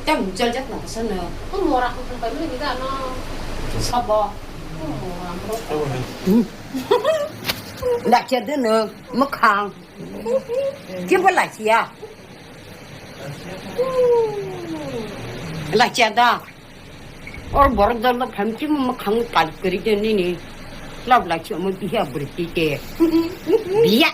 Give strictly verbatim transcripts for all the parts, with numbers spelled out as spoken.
Tang jal jak na sa no. Ko mora ko pai mani da no. Sabo. Ko mora ko. Lakya de no makhang. Kibo lakya. Lakya da. Or borok dal da phamchi mo makhang kal kari de nini. Lab lakya mo biya berti te. Biya.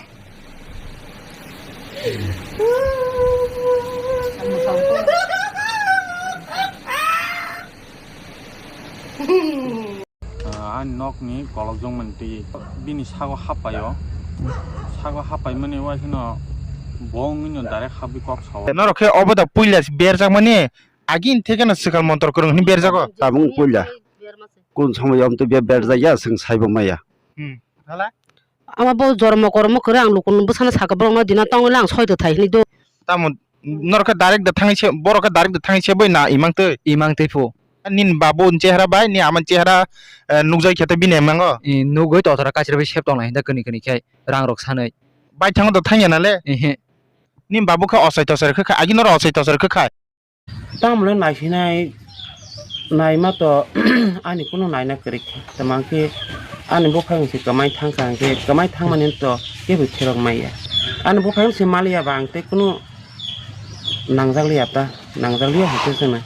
Ah, ani nokni kolokjong mani twi bini sago happaio. Sago happaimani uaisano bo wngwino direct habwi kok sao. Norok khe obo da puila berjakmani agini thekeno swkang montor kwrwng hwnwi berjago. Tabung puila. Kun somoy om twi be berjakya, chwng saibo maya. Hmm. Hala? Ama bo jormo kormo kwrwi ang lukuno bwsano saka borokno dina tongwi lang soi twthai hwnwi do. Tamo norok khe direct da thangwi se, borok khe direct da thangwi se bai na imang twi. Imang twi phu. Nini babu ni chehra bai ni ama ni chehra, eh, nukjai khe tei bini emango. I nugwi totra kaisra bai sep tonglai hinda kwnwi kwnwi khai rang rok sanwi. Bai thango da thangya na le. Ehe. Nini babu khe osai tosai khe khai, agi norok osai tosai khe khai. Tamle naisinai naima to ani kunu naina kwrwi khe. Tamo khe ani buphang se kwmai thangkha hwnkhe kwmai thangmani to kebo pherok maya. Ani buphang se maliya ba ang tei kunu nangjakliya ta, nangjakliya hwnkhe chwngno.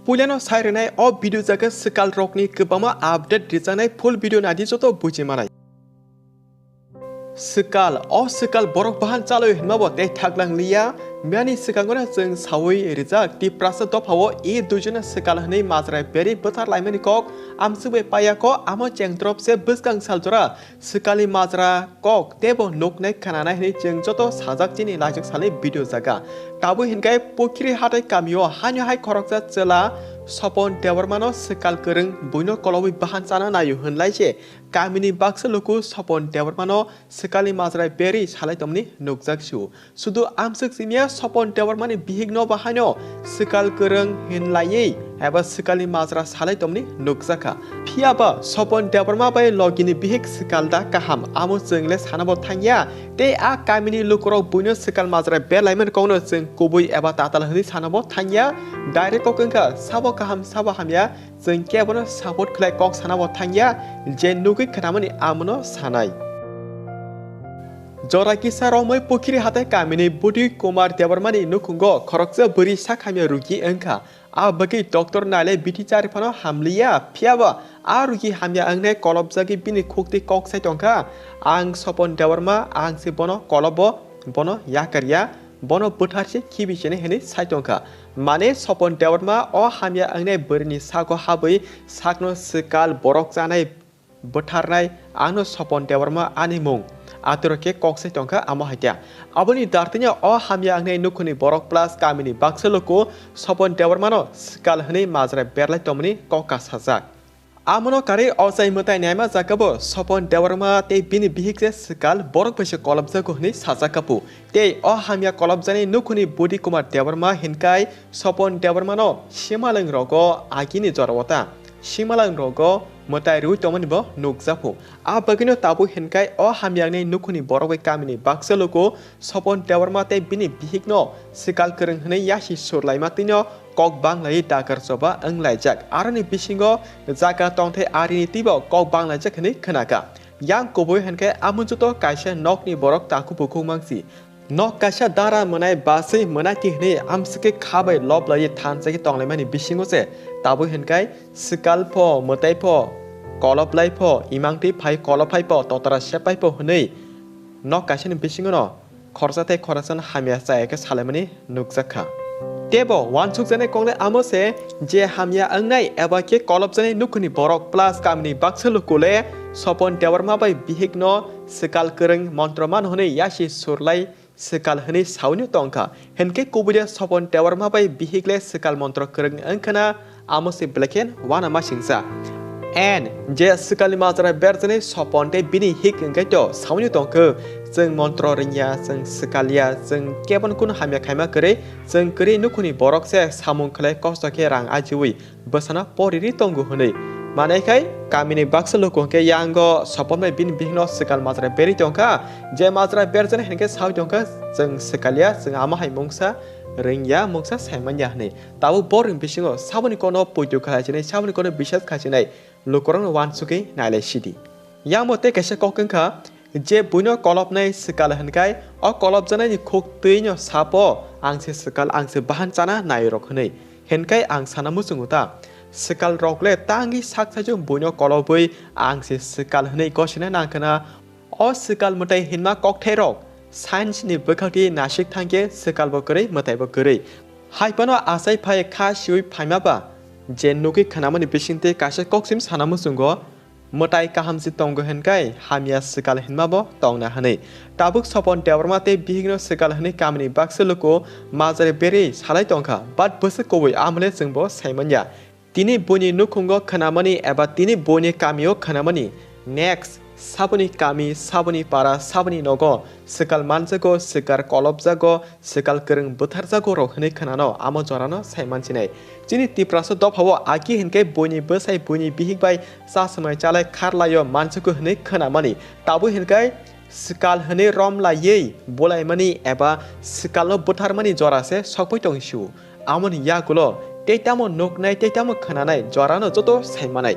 Puilano sai rwnai o video jaga swkal rokni kwbangma update rijaknai, full video nadi joto buji manai. Swkal, o swkal borok bahan chalwi hwnma bo tei thaklang liya. Miyani swkango no chwng sawi rijak, Tiprasa dophao e duijona swkal hwnwi majra berwi bwthar laimani kok amswk bai paiya kho, amo chengdrop se bwskang sal jora swkalni majra kok teibo nuknai khnanai hwnwi chwng joto sajak chini laijak salni video jaga. Tabwi hinkhe Pukhiri hatai kamio haino hai khoroksa chwla Sopon Debbarmano swkal kwrwng buino kolobwi bahan chana naio hwnlai se kamini baksa luku Sopon Debbarmano swkalni majra berwi salai tongmani nukjak su. Sudu amswk simiya Sopon Debbarmani bihikno bahaino swkal kwrwng hinlaiwi eba swkalni majra salai tongmani nukjakha. Phiya ba Sopon Debbarma bai logini bihik swkal da kaham, amo chwng le sanabo thangya. Tei a kamini lukurok buino swkal majra berlaimani kokno chwng kubui eba tatal hwnwi sanabo thangya. Direct kok wngkha sabo kaham sabo hamya. Chwng kebono support khlai kok sanabo thangya, je nugwi khnamani amono sanai. Jora kisa romwi Pukhiri hatai kamini Budi Kumar Debbarmani nukhungo khoroksa bwrwi sak hamya rugi wngkha. A bagwi doctor nailai bithi chari phano hamliya, phiyaba a rugi hamya wngnai kolobjagwi bini khukti kok sai tongkha, "Ang Sopon Debbarma, ang se bono kolobo, bono yakarya, bono bwtharse khibi sene," hwnwi sai tongkha. Mane Sopon Debbarma o hamya wngnai bwrwini sago habwi sakno swkal borok chanai bwtharnai, ano Sopon Debbarma ani mung. Atwrok khe kok sai tongkha amo hai khe. Aboni dartino o hamya wngnai nukhuni borok plus kamini baksa luku Sopon Debbarmano swkal hwnwi majra berlai tongmani kok kasajak. Amono karwi ochai mwtai naima jagabo Sopon Debbarma tei bini bihik se swkal borok bai se kolobjago hwnwi sajak kha pu. Tei o hamya kolobjaknai nukhuni Budi Kumar Debbarma hinkai Sopon Debbarmano simalwng rogo agini jorao ta simalwng rogo mwtai rwi tongmani bo nukjakhu. A bagwino tabuk hinkai o hamya wngnai nukhuni borok bai kamini baksa luku Sopon Debbarma tei bini bihikno swkal kwrwng hwnwi yasi surlaima twino kok banglaiwi dakar choba wnglaijak. Aroni bisingo jaga tongthai arini twibo kok banglaijak hwnwi khnakha. Yang kubui hinkhe amonjoto kaisa nokni borok takhuk bukhuk mangsi. Nok kaisa dara mwnai baswi mwnai ti hwnwi amswkhe kha bai lob laiwi thansa khe tonglaimani bisingo se tabuk hinkai swkal pho, mwtai pho, kolob lai pho, imang twi phai kolob phai pho, totra sep phai pho hwnwi nok kaisani bisingono khorsa tei khorasano hamya chaya khe salaimani nukjak kha. Teibo uansukjaknai koknai amo se je hamya wngnai eba khe kolobjaknai nukhuni borok plus kamini baksa luku le Sopon Debbarma bai bihikno swkal kwrwng montro mano hwnwi yasi surlai swkal hwnwi saui tongkha. Hinkhe kubui de Sopon Debbarma bai bihik le swkal montro kwrwng wngkhana, amo se belai khe uanamasingcha. And je swkalni majra berjaknai Sopon tei bini hik wngkhe to saui tongkhe, chwng montro rwngya, chwng swkalya, chwng kebon kunu hamya khaima kwrwi, chwng kwrwi nukhuni borok se samung khlai kosto khe rang ajiui bwsano poriri tongo hwnwi. Manai khai kamini baksa luku hwnkhe yango Sopon bai bini bihikno swkal majra berwi tongkha. Je majra berjaknai hinkhe saui tongkha, chwng swkalya, chwng amo hai mungsa ringya, mungsa saimanya hwnwi. Tabuk borokni bisingo saboni kono poito khaichinai, saboni kono bisas khaichinai lukurokno uansugwi nailai sidi. Yang bo tei kaisa kok wngkha, je buino kolopnai swkal hwnkhai, o kolopjaknaini khuk twino sapo, "Ang se swkal, ang se bahan chana nairok," hwnwi. Hwnkhai ang sana muchungo ta, swkal rok le tangwi sak saichung buino kolobwi ang se swkal hwnwi gosina nangkhwna. O swkal mwtai hinma kokthairok science ni bwkhakni nasik thangkhe swkal bo kwrwi, mwtai bo kwrwi. Hai phano achai phai kha siwi phaima ba je nugwi khwnamani bisingtwi kaisa koksim sana muchungo. Mwtai kaham se tongo hwnkhai hamya swkal hinma bo tongna hwnwi. Tabuk Sopon Debbarma tei bihikno swkal hwnwi kamini baksa luku majari berwi salai tongkha, but bwswk kubui amole chwngbo saimanya. Tini buini nukhungo khwnamani eba tini buini kamio khwnamani, next, saboni kami, saboni para, saboni nogo swkal manjago, swkal kolopjago, swkal kwrwng bwtharjago rok hwnwi khwnano, amo jorano sai mansinai. Chini Tiprasa dophao agi hinkhe buini bwsai buini bihik bai chasmai chalai kharlaio mansuku hwnwi khwnamani. Tabuk hinkhe swkal hwnwi romlaiwi bulaimani eba swkalno bwtharmani jora se sokpui tong sio. Amoni yagulo tei tamo nuknai tei tamo khwnanai jorano joto sai manai.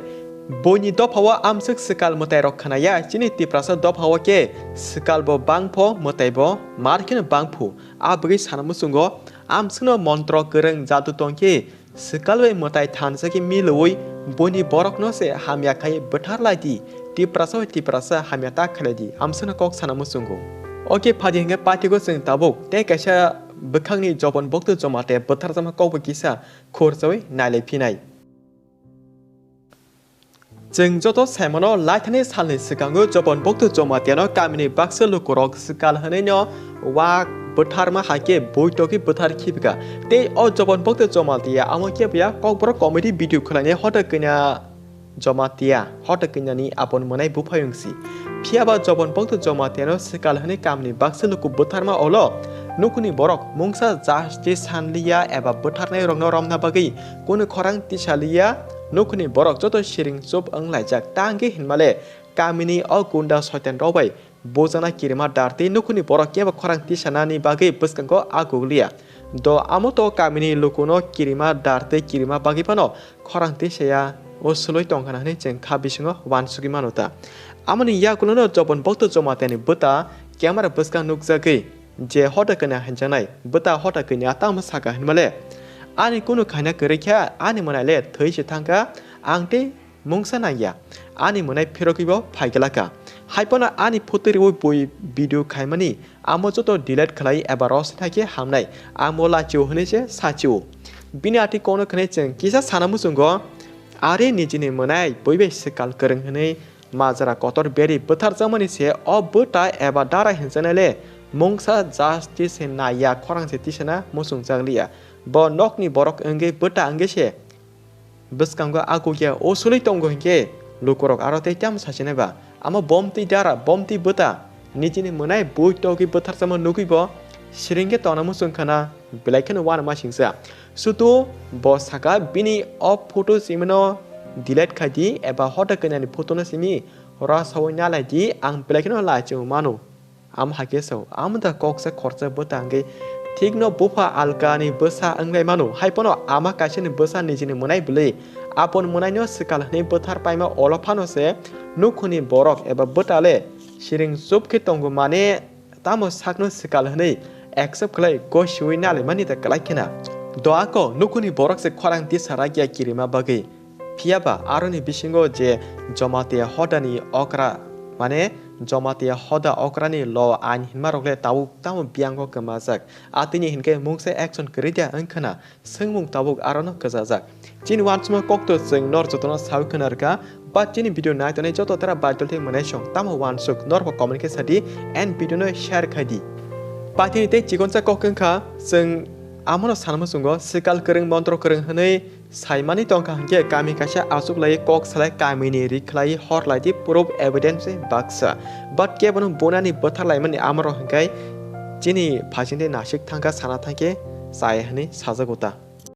Buini dophao amswk swkal mwtairok khwnaya, chini Tiprasa dophao khe swkalbo bangpho mwtaibo mar kheno bangphu. A bagwi sana muchungo, amswkno montro kwrwng jadu tongkhe, swkal bai mwtai thansa khe milwi buini borokno se hamya khai bwthar lai di, Tiprasa bai Tiprasa hamya ta khlai di, amswkno kok sana muchungo. Oke, phadi hinkhe pathigo chwng tabuk tei kaisa bwkhakni Jobon Bokto Jomatiya bwtharjakma kokbo kisa khurchawi nailai phinai. Chwng joto saimano, laithani salni swkango Jobon Bokto Jomatiyano kamini baksa lukurok swkal hwnwino wak bwtharma hai khe buitokwi bwthar khibika. Tei o Jobon Bokto Jomatiya amo khe buya Kokborok comedy video khwlainai hoda kanya Jomatiya, hoda kanyani abon mwnai buphayung si. Phiya ba Jobon Bokto Jomatiyano swkal hwnwi kamni baksa luku bwtharma olo nukhungni borok mungsa justice sanliya eba bwtharnairokno romna bagwi kunu khorang tisaliya. Nukhungni borok joto siring chup wng laijak, tangwi hinmale kamini o gunda soitan rok bai bujana kirima dar tei nukhungni borok kebo khorang tisanani bagwi bwskango agukliya. Do amo to kamini lukuno kirima dar tei kirima bagwi phano khorang tisaya o swlwi tongkhana hwnwi chwng kha bisingo uansugwi mano ta. Amoni yagulono Jobon Bokto Jomatiyani bwta camera bwskang nukjagwi je hoda kanya hinjaknai bwta hoda kanya tamo saka hinmale, "Ani kunu khaina kwrwi kha, ani mwnaile thwi se thangkha, ang tei mungsa nangya, ani mwnai phirogwibo phaiglaka. Haiphano ani photo riwi bui video khaimani amo joto delete khlai eba rosni thai khe hamnai, ang bo lachio," hwnwi se sachio. Bini ati kono khwnwi chwng kisa sana muchungo, "Are nijini mwnai bui bai swkal kwrwng," hwnwi majra kotor beri bwtharjakmani se o bwta eba dara hinjaknaile mungsa justice se naiya, khorang se tisana muchungjakliya. Bo nokni borok wngwi bwta wngwi se bwskango agukya o swlwi tongo hinkhe lukurok aro tei tamo sachinai ba? Amo bomtwi dara, bomtwi bwta, nijini mwnai bui togwi bwtharjakma nugwi bo siring khe tongna muchung khana, belai kheno uanama singsa. Sutu bo saka bini o photo simino delete khai di eba hoda kanyani photo no simi rasaui nalai di, ang belai kheno lachio mano. Amo hai khe sao, amo da koksa khorsa bwta hwnkhe thikno bupha alkani bwsa wnglai mano. Hai phano ama kaisani bwsa nijini mwnai bwlwi, aboni mwnaino swkal hwnwi bwthar paima olo phano se nukhungni borok eba bwtale siring chup khe tongo mane tamo sakno swkal hwnwi accept khlai gosiui nalaimani da kwlai khena. Do ako nukhungni borok se khorang tisa rakya kirima bagwi. Phiya ba aroni bisingo je Jomatiya hodani okra, mane Jomatiya hoda okrani lo ain hinmarok le tabuk tamo biyango kwmajak. Atini hinkhe mungsa action kwrwi dia wng khna swngmung tabuk arono kwchajak. Chini uansukma kokto chwng nor jotono sawi khna rwkha, ba chini video nai tongnai joto tara baidol tei mwnaisong tamo uansuk norbo comment khe sadi and video no share khai di. Patini tei chikonsa kok wngkha chwng amono sana muchungo swkal kwrwng montro kwrwng hwnwi Saimani tongkha hinkhe kami kaisa achuklai kok salai kamini ri khlai hor lai di proof evidence baksa. But kebono bonani bwthar laimani amorok hinkhe chini phasingtwi nasik thangkha sana thangkhe chaya hwnwi sajago ta.